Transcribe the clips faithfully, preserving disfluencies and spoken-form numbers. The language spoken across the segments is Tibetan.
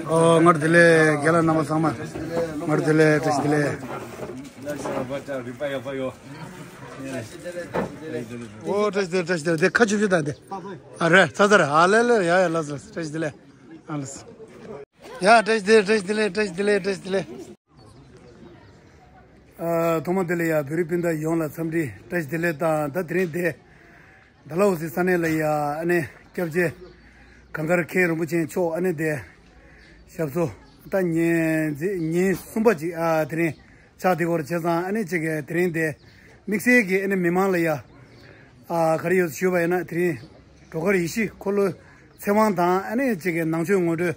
ཨོ། སྔར་དེ་ལས་རྒན་ལགས་རྣམ་པ་ཚང་མ། སྔར་དེ་ལས་བཀྲ་ཤིས་བདེ་ལེགས། ཨོ། བཀྲ་ཤིས་བདེ་ལེགས། བཀྲ་ཤིས་བདེ་ལེགས། དེ་ཁ་ཆུབ་ཆུབ་དང་དེ། ཨ་རེད། ཚ་ཚ་རེད། ཨ་ལེ་ལེ། ཡ་ཡ། ལགས་སོ། བཀྲ་ཤིས་བདེ་ལེགས། ཨ་ལགས་སོ། ཡ། བཀྲ་ཤིས་བདེ་ལེགས། བཀྲ་ཤིས་བདེ་ལེགས། བཀྲ་ཤིས་བདེ་ལེགས། ཨ། ཐོག་མ་དེ་ལ་ཡ་བོད་རིགས་སྤུན་ཟླ་ཡོངས་ལ་འཚམས་འདྲི་བཀྲ་ཤིས་བདེ་ལེགས་དང་། ད་དེ་རིང་དེ་ཌལ་ཧོ་སི་ས་གནས་ལ་ཡ་ཨ་ནི་སྐྱབས་རྗེ་གངས་དཀར་མཁན་རིན་པོ་ཆེ་མཆོག་ཨ་ནི་དེ་ཞབས་སོར་ད་ཉིན་ཉིན་གསུམ་པ་ཅིག་ཨ་དེ་རིང་ཕྱག་དེ་སྐོར་བྱས་ཙང་། ཨ་ནི་ཅིག་གི་དེ་རིང་དེ་དམིགས་བསལ་གྱི་ཨ་ནི་མི་མང་ལ་ཡ་ཨ་ག་རེ་ཡོད་ཞུས་པ་ཡིན་ན། དེ་རིང་སྒྲོལ་དཀར་ཡེ་ཤེས་འཁོར་ལོའི་ཚེ་དབང་དང་། ཨ་ནི་ཅིག་གི་ནང་ཆོས་ངོ་སྤྲོད་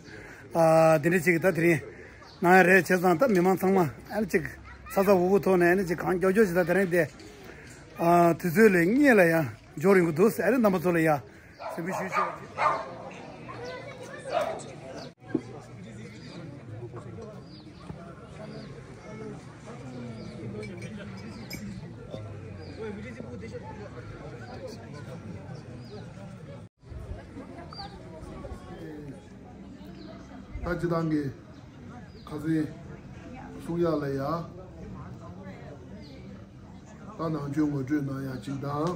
ཨ་དེ་འདྲ་ཅིག་ད་དེ་རིང་གནང་ཡ་རེད། བྱས་ཙང་ད་མི་མང་ཚང་མ་ཨ་ནི་ཅིག་ཚ་ཚ་འུར་འུར་ཐོག་ནས་ཨ་ནི་ཅིག་གང་མགྱོགས་མགྱོགས་ཅིག་ད་དེ་རིང་དེ་ཨ་དུས་ཚོད་ལས་སྔོན་ལ་ཡ་འབྱོར་ཡོང་གི་འདུག་ཨ་ནི་རྣམ་པ་ཚོ་ལ་ཡ་གཟིགས་འབུལ་ཞུ་ཆོག་ད་སྤྱི་བཏང་གི་ཁ་སང་གསུང་ཡག་ལ་ཡ། ད་ནང་ཆོས་ངོ་སྤྲོད་གནང་ཡག་ཅིག་དང་།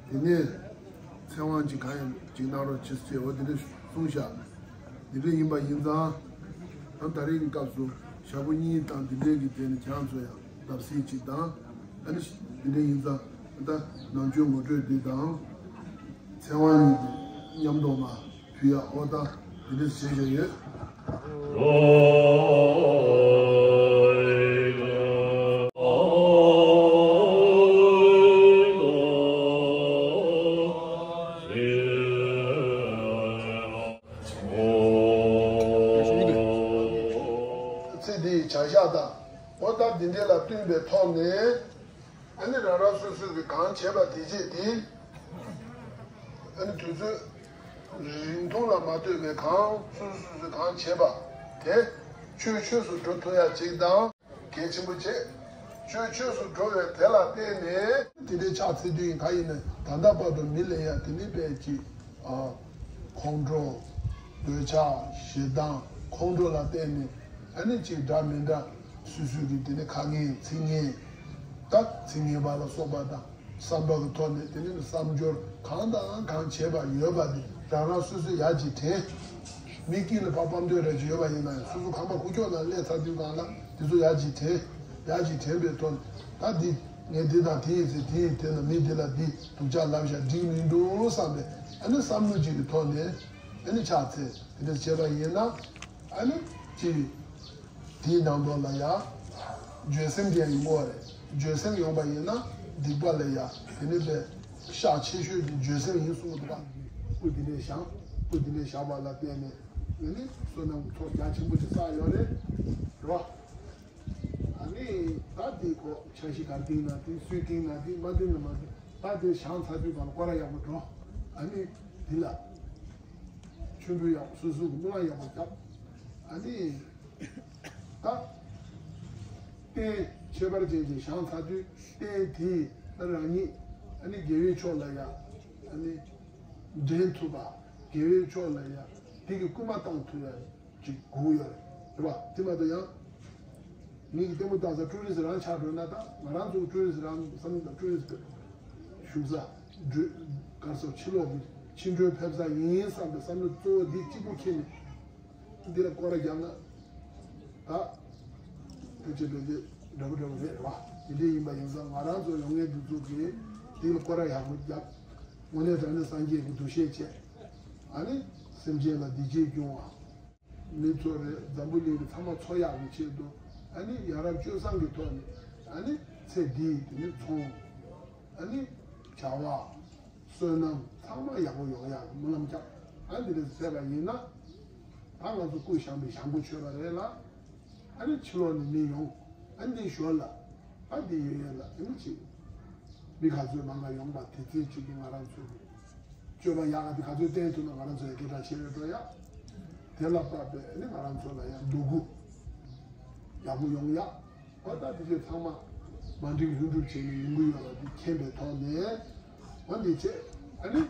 དེ་ནས་ཚེ་དབང་ཅིག་གང་ཡང་ཅིག་གནང་རོགས་བྱེད་ཟེར། འོ་དེ་འདྲ་གསུངས་ཤག་དེ་འདྲ་ཡིན་པ་ཡིན་ཙང་། ད་ད་རེས་ཀྱི་སྐབས་སུ་ཞག་པོ་གཉིས་དང་དེ་འདྲའི་གི་དེ་ནི་ཁྱེད་རང་ཚོ་ཡང་བརྡབ་གསིག་ཅིག་དང་། ཨ་ནི་དེ་འདྲ་ཡིན་ཙང་ད་ནང་ཆོས་ངོ་སྤྲོད་འདི་དང་། ཚེ་དབང་གཉིས་ཀྱི་མཉམ་དུ་མ་ཕུལ་ཡག་འོ་ད་འདི་འདྲ་བྱེད་བཞིན་ཡོད། ཚེ་འདིའི་བྱ་བཞག་དང་། འོ་ད་འདི་འདྲ་ལ་བསྟུན་པའི་ཐོག་ནས། ཨ་ནི་རང་རང་སོ་སོས་ཀྱི་གང་བྱས་པ་དེ་རྗེས་དེ། ཨ་ནི་དུས་ཚོད་རིང་ཐུང་ལ་མ་ལྟོས་པའི་གང་སོ་སོ་སོ་སོས་གང་བྱས་པ་དེ་ཆོས་ཆོས་སུ་འགྲོ་ཐུབ་ཡག་ཅིག་དང་། གལ་ཆེན་པོ་བྱས། ཆོས་ཆོས་སུ་འགྲོ་བའི་དེ་ལ་བརྟེན་ནས། དེ་འདྲའི་ཕྱག་འཚལ་དུས་ཡིན་ག་ཡིན་ན། ད་ལྟ་བར་དུ་མི་ལ་ཡ་དེ་འདྲའི་དཔེ་ཅིག་ཨ། ཁོང་ཁྲོ། འདོད་ཆགས། ཞེ་སྡང་། ཁོང་ཁྲོ་ལ་བརྟེན་ནས་ཨ་ནི་ཅིག་འདྲ་མི་འདྲ་སོ་སོའི་གི་དེ་ནི་ཁ་ངན་ཚིག་ངན། ད་ཚིག་ངན་པ་ལ་སོགས་པ་དང་། བསམ་པ་གི་ཐོག་ནས་དེ་ནི་བསམ་སྦྱོར་གང་དང་གང་བྱས་པ་ཡོད་པ་དེ་རང་རང་སོ་སོས་ཡར་ཅིག་དྲན། མི་དཀྱིལ་ལ་ཕར་ཕམ་འདོད་རེ་ཅིག་ཡོད་པ་ཡིན་ན་ཡང་། སོ་སོ་ཁང་པ་ཁུག་ཀྱོག་ནང་སླེབས་ཚར་དུས་གང་ལ་དེ་ཚོ་ཡར་ཅིག་དྲན། ཡར་ཅིག་དྲན་པའི་ཐོག་ནས། ད་འདི་ངས་འདི་དང་དེ་ཡིན་ཟེར། དེ་ཡིན་དེ་ན་མི་འདི་ལ་འདི་སྡུག་ཅག་ལབ་བཞག་འགྲིག་མི་འདུག་བསམ་པའི་ཨ་ནི་བསམ་བློ་ཅིག་གི་ཐོག་ནས་ཨ་ནི་ཕྱག་འཚལ་དེ་འདྲ་བྱས་པ་ཡིན་ན། ཨ་ནི་ཅིག་དེའི་ནང་དོན་ལ་ཡང་འགྱོད་སེམས་ཅན་ཡིན་དགོས་རེད། འགྱོད་སེམས་ཡོང་པ་ཡིན་ན་སྡིག་པ་ལ་ཡང་དེ་ནི་པའི་ཤག་ཆེ་ཤོས་དེ་འགྱོད་སེམས་ཡིན་གསུངས་འདུག་པ། སྐུ་དེ་འདྲས་བཞེངས། སྐུ་དེ་འདྲས་བཞེངས་པ་ལ་བརྟེན་ནས་ཨ་ནི་བསོད་ནམས་ཚོགས་རྒྱ་ཆེན་པོ་ཅིག་བསགས་ཡོད་རེད། རེད་བ། ཨ་ནི་ད་དེ་ཁོ་ཆ་ཤས་ག་རེ་བཏིང་ན་བཏིང་། སུས་བཏིང་ན་བཏིང་། མ་བཏིང་ན་མ་བཏིང་། ད་དེ་བཞེངས་ཚར་དུས་གང་ལ་སྐོར་ར་ཡག་པོ་འགྲོ། ཨ་ནི་འདི་ལ་མཆོད་འབུལ་ཡག་པོ། སོ་སོ་གི་སྨོན་ལམ་ཡག་པོ་བརྒྱབ། ཨ་ནི་ད་རྟེན་ཁྱད་པར་ཅན་ཅིག་བཞེངས་ཚར་དུས། རྟེན་དེ་ད་རང་ཉིད་ཨ་ནི་དགེ་བའི་ཕྱོགས་ལ་ཡ་ཨ་ནི་འདྲེན་ཐུབ་པ། དགེ་བའི་ཕྱོགས་ལ་ཡ་དེ་གི་སྐུལ་མ་བཏང་ཐུབ་ཡ་ཅིག་དགོས་ཡོད་རེད་པ། དེ་མ་གཏོགས་ཡང་མི་གི་ལྟད་མོ་ལྟ་ས་ཀྲུ་རི་སི་རང་ཆགས་འགྲོ་ན། ད་ང་རང་ཚོ་ཀྲུ་རི་སི་རང་བསམ་བློ་བཏང་། ཀྲུ་རི་སི་བཞུགས་ས་འགྲོ་གར་སོགས་ཕྱི་ལོགས་ཀྱི་ཕྱི་འགྲོ་ཕེབས་ས་ཡིན་བསམ་པའི་བསམ་བློ་གཙོ་བོ་འདི་གཅིག་པུ་འཁྱེར་ནས་འདི་ལ་སྐོར་ར་བརྒྱབ་ན། ད་ཕལ་ཆེར་ཕལ་ཆེར་འདྲ་པོ་འདྲ་པོ་རེད་རེད་བ། དེ་འདྲ་ཡིན་པ་ཡིན་ཙང་། ང་རང་ཚོ་ཡོང་མཁན་འདི་ཚོ་གིས་འདི་ལ་སྐོར་ར་ཡག་པོ་བརྒྱབ། དངོས་གནས་དྲང་གནས་སངས་རྒྱས་ཀྱི་འདུ་ཤེས་བྱས། ཨ་ནི་སེམས་ཅན་ལ་བདེ་སྐྱིད་སྐྱོང་བ། མི་ཚོ་རེད། འཛམ་བུ་གླིང་གི་ཚང་མ་འཚོ་ཡག་གི་ཆེད་དུ། ཨ་ནི་ཡ་རབས་སྤྱོད་བཟང་གི་ཐོག་ནས། ཨ་ནི་ཚེ་འདིའི་དེ་ནི་ཚོང་། ཨ་ནི་བྱ་བ། བསོད་ནམས་ཚང་མ་ཡག་པོ་ཡོང་ཡག་གི་སྨོན་ལམ་བརྒྱབ། ཨ་འདི་འདྲ་བྱས་པ་ཡིན་ན། ད་ང་ཚོ་སྐུ་བཞེངས་པའི་བཞེངས་སྒོ་ཆོད་པ་རེད་ལ། ཨ་ནི་ཕྱི་ལོགས་ནས་མི་ཡོང་། ཨ་འདི་ཞོར་ལ་ཨ་འདི་ཡོད་ཡོད་ལ་ཨ་ནི་ཅིག་མི་ག་ཚོད་མང་ག་ཡོང་པ་དེ་ཚོའི་ཆེད་དུ་ང་རང་ཚོ་གི་སྤྱོད་པ་ཡག་ག་དེ་ག་ཚོད་བསྟན་ཐུབ་ན་ང་རང་ཚོ་ཡང་སྐད་གྲགས་ཆེ་རུ་འགྲོ་ཡ། དེ་ལ་དཔག་པའི་ཨ་ནི་ང་རང་ཚོ་ལ་ཡང་འདུ་འགོད་ཡག་པོ་ཡོང་ཡ། འོ་ད་དེ་ཚོ་ཚང་མ་མ་འགྲིག་ལྷུན་གྲུབ་བྱས་ནས་ཡོང་གི་ཡོད་པ་དེ་མཁྱེན་པའི་ཐོག་ནས། འོ་འདི་བྱས། ཨ་ནི་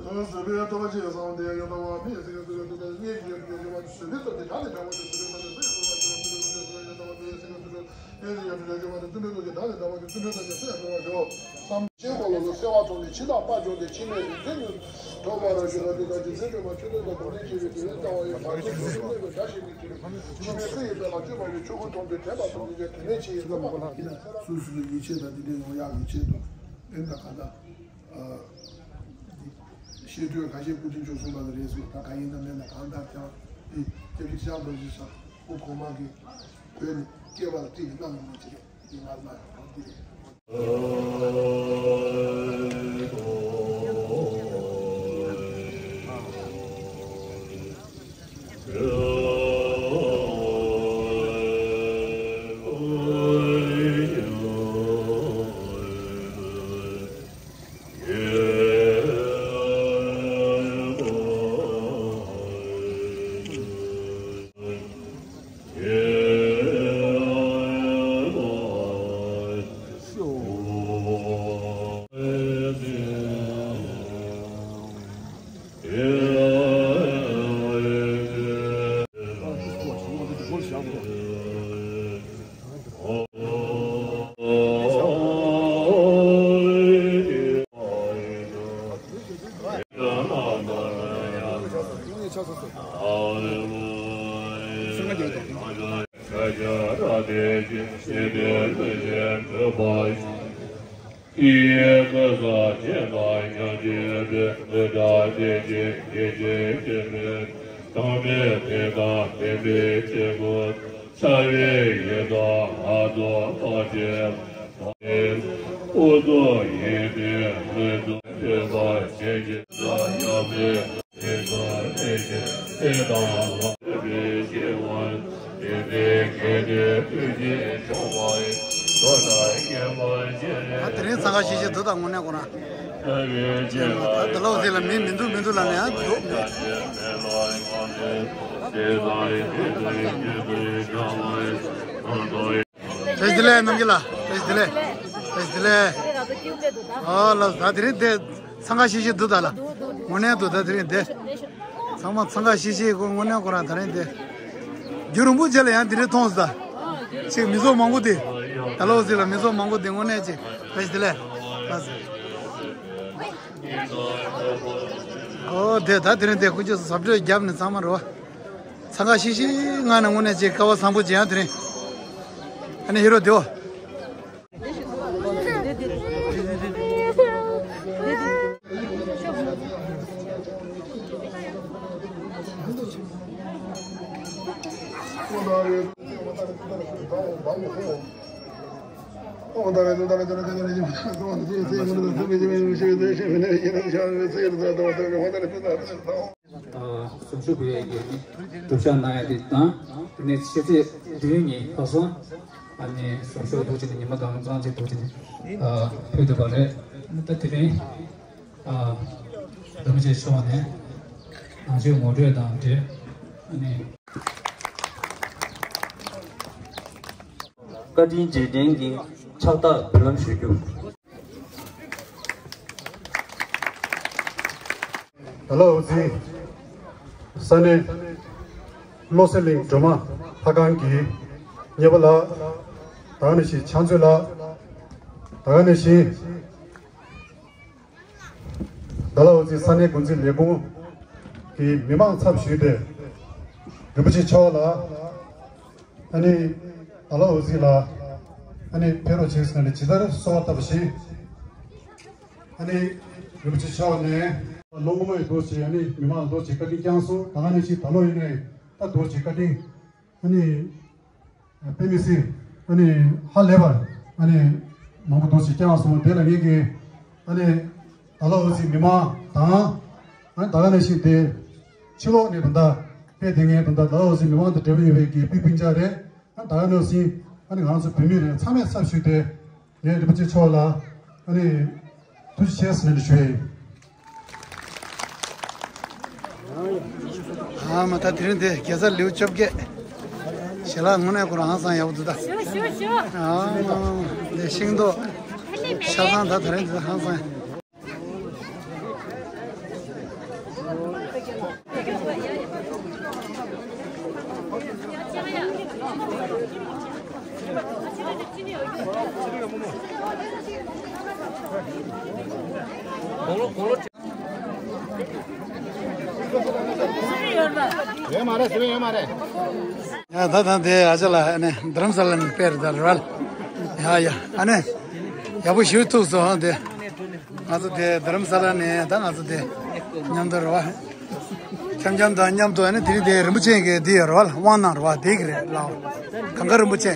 བཟོད་པའི་ཐུགས་རྗེས་བཟང་དེ་ཡོད་དམ་མི་ཡི་སེང་གེ་བཟོད་པའི་ཐུགས་རྗེས་སྙིང་རྗེ་ཡོད་པའི་བཟོད་པ་བཟོད་པའི་ཐུགས་རྗེས་བདག་ནི་དགྲ་བོ་དེ་བཟོད་པའི་ཐུགས་རྗེས་སེང་གེ་བཟོད་པའི་ཐུགས་རྗེས་ཡོད་དམ་མི་ཡི་སེང་གེ་བཟོད་པའི། ཆོས་ཀྱི་ཡ་མི་ལས་བྱེད་པ་དང་བརྩོན་འགྲུས་རྡོ་རྗེ་བདག་ལས་འདའ་བ་གི་བརྩོན་འགྲུས་རྡོ་རྗེ་སེ་ཡང་འགྲོ་བར་ཤོག་བསམ། ཆོས་འཁོར་ལོ་ལ་གསལ་བ་ཐོབ་ནས་འཆི་བདག་དཔལ་འབྱོར་ཏེ། འཆི་མེད་རིག་འཛིན་ཉིད་ཐོབ་པར་ཤོག་ལ་དེ་དག་རྗེ་བཙུན་སྒྲོལ་མ་ཆོས་སྒྲོན་དང་གོ་ལྡན་གཅིག་པའི་དུས་ལས་ལྟ་བ་ཡི་བར་ཆད་ཀྱི་སྲོག་ལས་པའི་དགྲ་ཞིག་ནི་དེ་རུ་འཆི་མེད་སྲས་ཡི་དཔལ་ལ་སྤྱོད་པ་ཡི་ཆོས་སྐུ་མཐོང་ཚེ་དྲན་པ་དང་ལྡན་ཅིང་དེ་ནས་ཆེས་ཡིན་ལ་མ་ལགས། སོ་སོ་ལ་ཡིད་ཆེས་དང་དེ་འདྲའི་ཡོང་ཡག་གི་ཆེད་དུ་ཨེ་ད་ག་ད། ཨ། ཤེས་འདོད་ཁ་ཤས་སྐུ་མདུན་མཆོག་གསུངས་པ་ལ་རེད་ཟེར་ད་ག་ཡིན་ན་མེད་ན་གང་ལྟར་ཀྱང་ཨེ་སྐྱབས་རྗེ་ཤར་རྡོ་རྗེ་ས་སྐུ་གོང་མ་གི་བོད་ནས་སྐྱེ་བ་ལ་ཏིག་གི་གནང་ཡོང་མ་ཅི་རེད། འདི་ང་ལ་ཡང་གང་འདི་རེད། ད་དེ་རིང་འཚང་ཁ་ཤིག་ཤིག་འདུག་ད་དངོས་གནས་ཁོ་རང་། ད་ལོ་ཟེར་ལ་མི་མི་འདུག་མི་འདུག་ལབ་ནས་ཡང་འདུག་བཀྲ་ཤིས་བདེ་ལེགས་རྣམ་རྒྱལ་ལགས། བཀྲ་ཤིས་བདེ་ལེགས། བཀྲ་ཤིས་བདེ་ལེགས། ཨོ་ལགས་ད་དེ་རིང་དེ། འཚང་ཁ་ཤིག་ཤིག་འདུག་ད་ལ། དངོས་གནས་འདུག་ད་དེ་རིང་དེ། ཚང་མ་འཚང་ཁ་ཤིག་ཤིག་ཁོ་དངོས་གནས་ཁོ་རང་ད་རིང་དེ། རྒྱུན་རིང་པོ་རྗེས་ལ་ཡང་དེ་རིང་མཐོང་སོང་ད། ཅིག་མི་ཚོགས་མང་པོ་དེ། ད་ལོ་ཟིག་ལ་མི་ཚོགས་མང་པོ་དེ་དངོས་གནས་ཅིག་བཀྲ་ཤིས་བདེ་ལེགས། ལགས་སོ། ཨོ་དེ་ད་དེ་རིང་དེ་ཁོ་ཚོས་ཟབ་སྤྲོས་བརྒྱབ་ནས་ཚང་མ་རོ། འཚང་ཁ་ཤིག་ཤིག་ངང་ནས་དངོས་གནས་ཅིག་སྐལ་བ་བཟང་པོ་ཅིག་ཡང་དེ་རིང་། ཨ་ནི་ཧི་རོ་དེའོ། ཨ། གསུང་ཆོས་ཕུལ་ཡས་ཀྱི་གྲུབ་ཆ་གནང་ཡས་དེ་དང་། དེ་ནས་ཕྱི་ཚེས་བདུན་ཉིན་ལྷག་སོང་། ཨ་ནི་གསུང་ཆོས་འདུག་ཅིག་ནས་ཉི་མ་གང་ཙམ་ཅིག་འདུག་ཅིག་ནས་ཕུལ་འདུག་པ་རེད། ད་དེ་རིང་ཨ་རིན་པོ་ཆེ་མཆོག་ནས་ནང་ཆོས་ངོ་སྤྲོད་དང་འབྲེལ། ཨ་ནི། བཀའ་དྲིན་རྗེས་དྲན་གྱི་ཕྱག་རྟགས་འབུལ་ལམ་ཞུ་རྒྱུ། ད་ལོ་འུ་ཚོའི་ས་གནས་བློ་གསལ་གླིང་སྒྲོལ་མ་ལྷ་ཁང་གི་གཉེར་པ་ལགས། ད་ག་ནང་བཞིན་ཕྱག་མཛོད་ལགས། ད་ག་ནང་བཞིན་ད་ལོ་འུ་ཚོའི་ས་གནས་འགོ་འཛིན་ལས་ཁུངས་ཀྱི་མི་མང་ཚབ་ཞུས་ཏེ་རིན་པོ་ཆེ་མཆོག་ལ། ཨ་ནི། ད་ལོ་འུ་ཚོའི་ལ། ཨ་ནི་ཕེབས་རོགས་བྱེད་ཟེར་ནས་ཇི་ལྟར་གསོལ་བ་བཏབ་པ་བཞིན། ཨ་ནི། རིན་པོ་ཆེ་མཆོག་ནས། ལོ་སྔོན་མའི་རྡོ་རྗེ་ཨ་ནི་མི་མང་རྡོ་རྗེ་བཀའ་དྲིན་བསྐྱངས་སོང་། ད་ག་ནང་བཞིན་ད་ལོ་ཡིན་ནའི་ད་རྡོ་རྗེ་བཀའ་དྲིན། ཨ་ནི། དཔེ་མི་སྲིད། ཨ་ནི། ཧ་ལས་པར། ཨ་ནི། མང་པོ་རྡོ་རྗེ་བསྐྱངས་སོང་། དེ་ལ་ངེད་ཀྱིས། ཨ་ནི། ད་ལོ་འུ་ཚོའི་མི་མང་དང་། ཨ་ནི་ད་ག་ནང་བཞིན་དེ། ཕྱི་ལོགས་ནས་ད་ལྟ་ཕེབས་བསྡད་མཁན་ད་ལྟ་ད་ལྟ་འུ་ཚོའི་མི་མང་དང་འབྲེལ་བ་ཡོད་པའི་གི་སྤུན་སྤུན་ཆ་རེད། ཨ་ནི་ད་ག་ནང་བཞིན་ཨ་ནི་ང་ཚོ་བོད་མི་རེད། ཚང་མས་ཚབ་ཞུས་ཏེ་ངས་རིན་པོ་ཆེ་མཆོག་ལ་ཨ་ནི་ཐུགས་རྗེ་ཆེ་ཟེར་ནས་ཞུ་ཡ་ཡིན། ཨ་མ་ད་དེ་རིང་དེ་རྒྱལ་ས་ལེའུ་བཅོ་བརྒྱད། ཞལ་ལག་དངོས་གནས་ཁོ་རང་ཧང་སང་ཡག་པོ་འདུག་ད། ཞུ་ཞུ་ཞུ། ཨ་མ་མ་མ་དེ་ཤིང་ཏོག་ཆ་ཚང་ད་དེ་རིང་དེ་ཧང་སང་། ཡོད་མ་རེད། ཟེར་ཡོད་མ་རེད། ཡ་ད་ད་དེ་ཨ་ཅག་ལགས་ཨ་ནི་རྡ་རམ་ས་ལ་ནས་ཕེབས་རེད་ད་རེད་བ། ཡ་ཡ་ཨ་ནི་ཡག་པོ་ཞིག་ཐུག་སོང་དེ། ང་ཚོ་དེ་རྡ་རམ་ས་ལ་ནས་ད་ང་ཚོ་དེ་མཉམ་དུ་རེད་བ། འཆམ་འཆམ་དང་མཉམ་དུ་ཨ་ནི་དེ་རིང་དེ་རིན་པོ་ཆེ་གི་དེ་ཡོད་རེད་བ། དབང་གནང་རེད་བ། དེ་གི་རེད་ལགས། གངས་དཀར་རིན་པོ་ཆེ།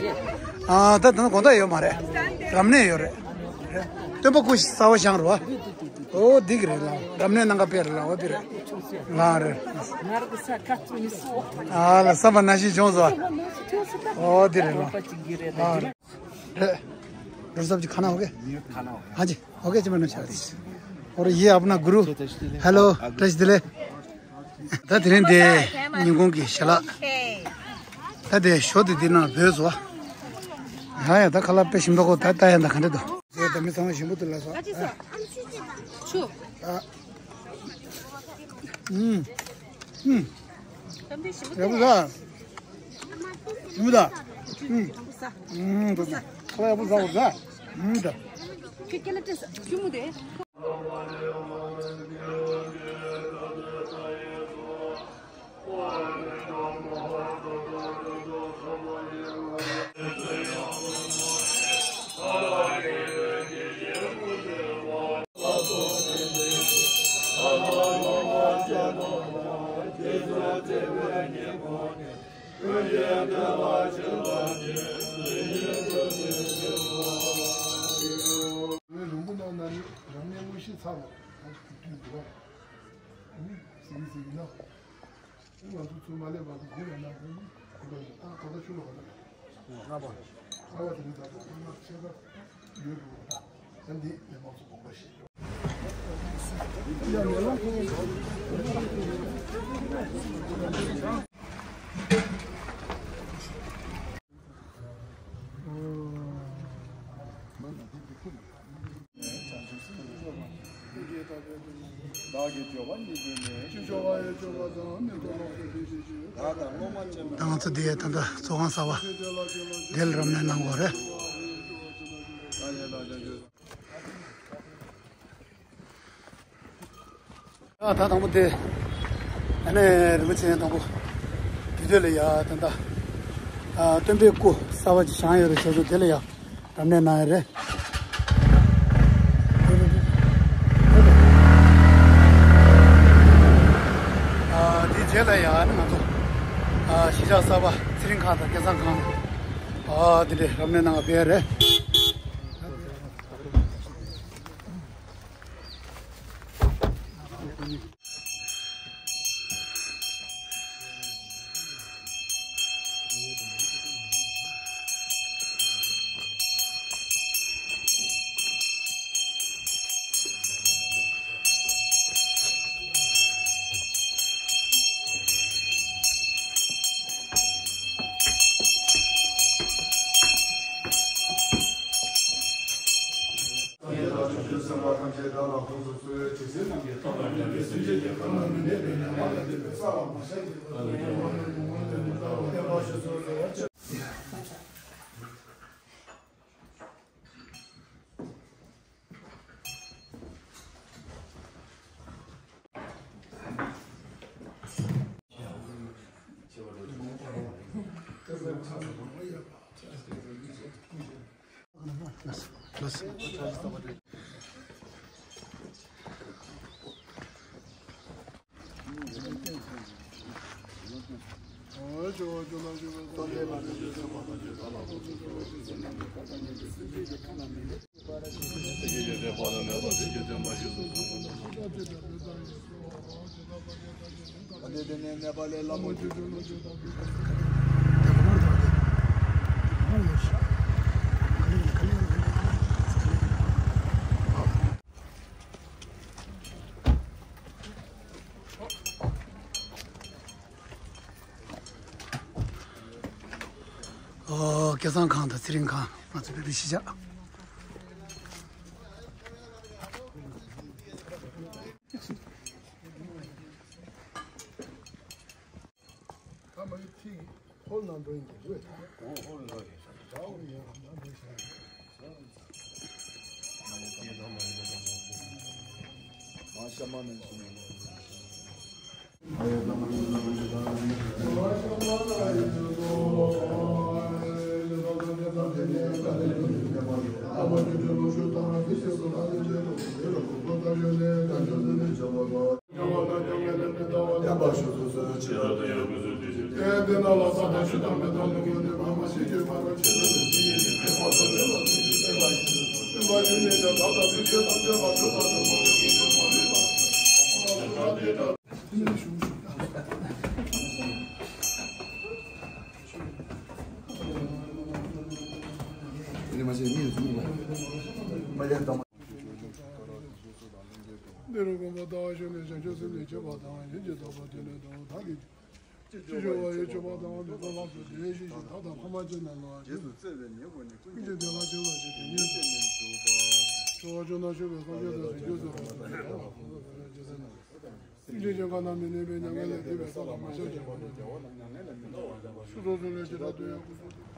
ཨ་ད་ད་དགོང་དག་ཡོད་མ་རེད། རབ་གནས་ཡོད་རེད། སྟོན་པ་སྐུ་གཤེགས་གསར་པ་བཞེངས་རེད་བ། ཨོ་འདི་གི་རེད་ལགས། རབ་གནས་གནང་ག་ཕེབས་རེད་ལགས། ཨོ་འདི་རེད་ལགས་རེད། ཨ་ལ་བསམ་པ་ནང་བཞིན་བྱུང་སོང་། ཨོ་འདི་རེད་ལགས། ཨ་རེད། རོ་སབ་ཅི་ཁ་ན་ཧོ་གེ། ཧ་ཅི་ཧོ་གེ་ཅི་མ་ནུ་ཆ་རེད། ཨོ་རེད། ཡེ་ཨབ་ན་གུ་རུ། ཧེ་ལོ། བཀྲ་ཤིས་བདེ་ལེགས། ད་དེ་རིང་དེ་ཉིན་གུང་གི་ཞལ་ལག་ད་དེ་ཞོ་དེ་འདི་ནང་བོས་སོ། ཡ་ཡ་ད་ཁ་ལག་དཔེ་ཞིམ་མདོག་ཁོ་ད་ལྟ་ཡ་ད་ག་འདྲ་འདུག་ཟེར་ད་མི་ཚང་མ་ཞིམ་པོ་འདུག་ལ་སོ། ཨ་ཆུ། ཨ། ཨུམ། ཨུམ། ཡག་པོ་ཟ། ཞིམ་པོ་ད། ཨུམ། ཨུམ། ད་ད། ཁ་ལག་ཡག་པོ་ཟ་འོ་ད། ཨུམ་ད། ཁྱེད་ཁྱེད་ལ་སྤྲད་ས་ཞིམ་པོ་དེ། རིང་པོ་གནང་ན་ནི་རབ་གནས་དངོས་གཞི་ཚར་བ་དུས་འདུག་བ། ཟིག་ཟིག་ན། ང་ཚོ་ཚུར་མ་སླེབས་བར་དུ་སྒུག་ཡོད་ན་དགོས་ནི་གོ་བ་ཡོད། ད་ད་ལྟ་ཆུ་ལོག་ལ་ལྔ་པ་ལྔ་པ་དེ་ནི་ད་ལྟ་ཁོ་ན་ཆེ་ས་ཡོད་འགྲོ་བ། ད་ད་འདི་མི་མང་ཚོ་དགོངས་པ་བཞེས། ད་ང་ཚོ་འདི་ད་ལྟ་ཚོགས་ཁང་གསར་པ་འདིར་རབ་གནས་གནང་དགོས་རེད། ཨ་ད་དང་པོ་དེ། ཨ་ནེ་རིན་པོ་ཆེ་དང་པོ། དེ་དེ་ལ་ཡ་ད་ལྟ། ཨ་སྟོན་པའི་སྐུ་གསར་པ་ཅིག་བཞེངས་ཡོད་རེད། ཞོ་ཚོ་དེ་ལ་ཡ་རབ་གནས་གནང་ཡོད་རེད། ཨ་དེ་རྗེས་ལ་ཡ་ཨ་ནི་ང་ཚོ། ཨ་གཞིས་ཆགས་གསར་པ་ཚེ་རིང་ཁང་དང་སྐལ་བཟང་ཁང་། ཨ་དེ་འདྲའི་རབ་གནས་གནང་བ་ཕེབས་ཡོད་རེད། ཨོ། སྐལ་བཟང་ཁང་དང་ཚེ་རིང་ཁང་། ང་ཚོ་བོད་པའི་གཞིས་ཆགས། འདི་རུ་དགོངས་པ་ལྟ་བ་ཞུ་ནས་བྱང་ཆུབ་སེམས་ནི་བསྐྱེད་པ་དང་། གཞན་གྱི་བདག་པོ་དེ་ནི་དང་བདག་གི་ཅི་ཞུ་བ་ཡི་མཆོད་པ་དང་ལུས་པ་ལ་སོགས་དེ་བཞིན་གཤེགས་པ་དང་ཕ་མ་ཅན་རྣམས་ལ་རྗེས་སུ་བརྩེ་བས་ཉེ་བར་ནི་ཀུན་གྱི་བདེ་བ་ཅན་ལ་ཞེས་དེ་ཉིད་ཀྱི་ནི་ཞུ་བ། ཆོ་ག་ཆོས་རྣམས་ཞུ་བའི་སངས་རྒྱས་དང་བྱང་ཆུབ་སེམས་དཔའ་དང་བདག་ལ་ཕོག་པའི་རྗེས་སུ་ནི། སེམས་ཅན་གྱི་ཁ་ན་མི་གནས་པའི་མྱ་ངན་ལས་འདས་པའི་ས་ལ་མ་ཤར་ཞིང་མ་ནོར་ཞིང་། ཆུ་སོ་སོ་ལས་ཇི་ལྟར་འདོད་ཡོད་སྐུ་གསུང་ཐུགས།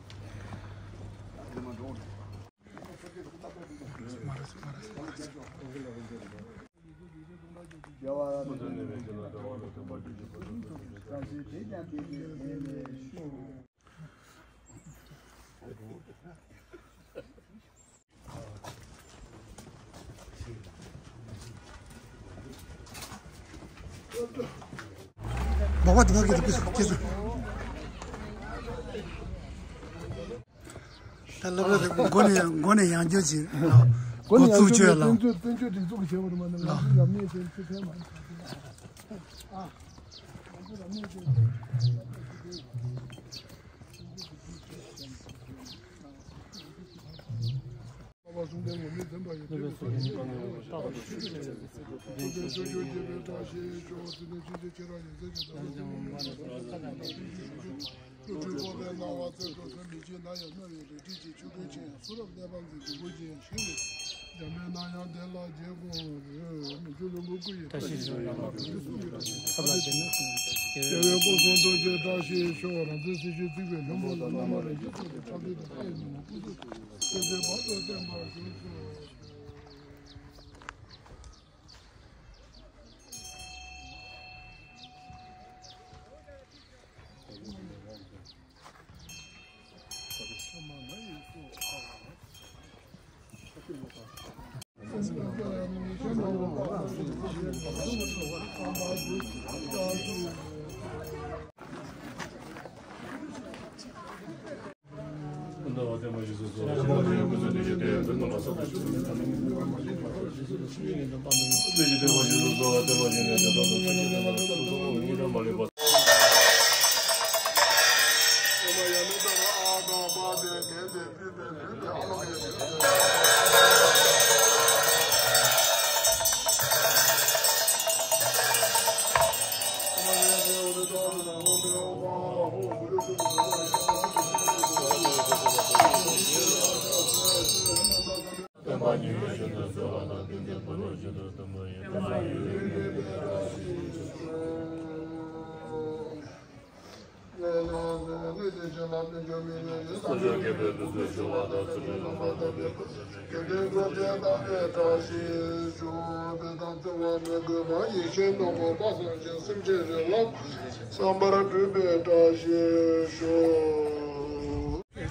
འབོག་པ་དེ་ག་གི་དུ་ཀུ་སུ་ཀུ་སུ། ད་སློབ་གྲྭ་དེ་མགོ་ནས་མགོ་ནས་ཡང་བསྐྱར་ཅིག་འགོ་བཙུགས་བཅོས་ལ། བཙན་བྱོལ་བཙན་བྱོལ་སྒྲིག་འཛུགས་ཀྱི་བྱས་པ་རེད་མ་ནི་ང་ཚོ་རབ་གནས་དེ་ཚུལ་ཕན་མ་རེད། ཨ། ང་ཚོ་རབ་གནས་དེ།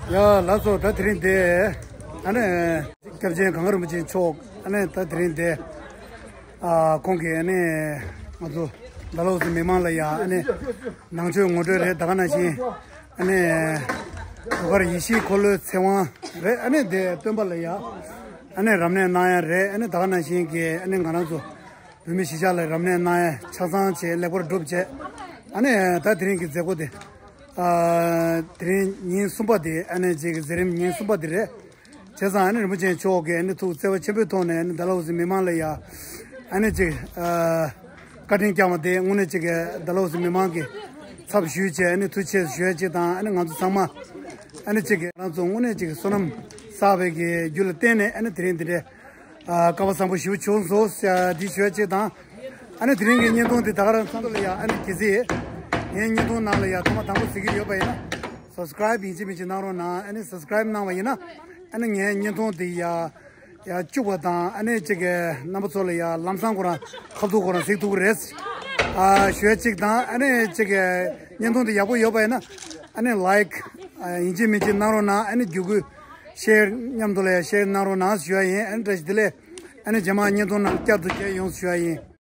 ཡ་ལགས་སོ། ད་དེ་རིང་དེ་ཨ་ནི་སྐྱབས་རྗེ་གངས་རིན་པོ་ཆེ་མཆོག་ཨ་ནི་ད་དེ་རིང་དེ། ཨ། ཁོང་གིས་ཨ་ནི་ང་ཚོ་ཌལ་ཧོ་སི་མི་མང་ལ་ཡ་ཨ་ནི་ནང་ཆོས་ངོ་སྤྲོད་རེད། ད་ག་ནང་བཞིན་ཨ་ནི་ཟློས་གར་ཡེ་ཤེས་འཁོར་ལོའི་ཚེ་དབང་རེད། ཨ་ནི་དེ་སྟོན་པ་ལ་ཡ་ཨ་ནི་རབ་གནས་གནང་ཡ་རེད། ཨ་ནི་ད་ག་ནང་བཞིན་གྱི་ཨ་ནི་ང་རང་ཚོ་བོད་མི་གཞིས་ཆགས་ལ་རབ་གནས་གནང་ཡ་ཆ་ཚང་བྱས་ལེགས་པར་གྲུབ་བྱས། ཨ་ནི་ད་དེ་རིང་གི་མཛད་སྒོ་དེ་ཨ་དེ་རིང་ཉིན་གསུམ་པ་དེ་ཨ་ནི་གཅིག་གི་མཛད་རིམ་ཉིན་གསུམ་པ་དེ་རེད། བྱས་ཙང་ཨ་ནི་རིན་པོ་ཆེ་མཆོག་གིས་ཨ་ནི་ཐུགས་བརྩེ་བ་ཆེན་པོའི་ཐོག་ནས་ཨ་ནི་ཌལ་ཧོ་སི་མི་མང་ལ་ཡ་ཨ་ནི་ཅིག་ཨ་བཀའ་དྲིན་བསྐྱངས་པ་དེ་དངོས་གནས་ཅིག་ཌལ་ཧོ་སི་མི་མང་གི་ཚབ་ཞུས་བྱས་ཨ་ནི་ཐུགས་རྗེ་ཆེ་ཞུ་ཡ་ཅིག་དང་། ཨ་ནི་ང་ཚོ་ཚང་མ་ཨ་ནི་ཅིག་ང་རང་ཚོ་དངོས་གནས་ཅིག་བསོད་ནམས་བསགས་པའི་གི་རྒྱུ་ལ་བརྟེན་ནས་ཨ་ནི་དེ་རིང་འདི་འདྲའི་ཨ་སྐལ་བ་བཟང་པོ་ཞེ་པོ་བྱུང་སོང་ཟེར་འདི་ཞུ་ཡ་ཅིག་དང་། ཨ་ནི་དེ་རིང་གི་བརྙན་ཐུང་འདི་ད་ག་རང་ཚང་མ་ལ་ཡ་ཨ་ནི་གལ་སྲིད་ངའི་བརྙན་ཐུང་ནང་ལ་ཡ་ཐོག་མ་དང་པོ་གཟིགས་ཀྱི་ཡོད་པ་ཡིན་ན་སབ་སི་ཀ་རའིབ་ཡིན་གཅིག་མིན་གཅིག་གནང་རོགས་གནང་། ཨ་ནི་སབ་སི་ཀ་རའིབ་གནང་བ་ཡིན་ན་ཨ་ནི་ངའི་བརྙན་ཐུང་འདི་ཡ་ཡ་བཅུག་པ་དང་ཨ་ནི་ཅིག་གི་རྣམ་པ་ཚོ་ལ་ཡ་ལམ་སང་ཁོ་རང་ཁ་ཐུག་ཁོ་རང་གཟིགས་ཐུབ་ཀྱི་རེད། ཨ་ཞུ་ཡ་གཅིག་དང་ཨ་ནི་གཅིག་བརྙན་ཐུང་དེ་ཡག་པོ་ཡོད་པ་ཡིན་ན་ཨ་ནི་ལའིཀ་ཡིན་གཅིག་མིན་གཅིག་གནང་རོགས་གནང་། ཨ་ནི་བརྒྱུད་སྐུལ་ཤེར་མཉམ་དུ་ལ་ཤེར་གནང་རོགས་གནང་ཞུ་ཡ་ཡིན། ཨ་ནི་བཀྲ་ཤིས་བདེ་ལེགས། ཨ་ནི་རྗེས་མ་བརྙན་ཐུང་ནང་བསྐྱར་དུ་མཇལ་ཡོང་ཞུ་ཡ་ཡིན།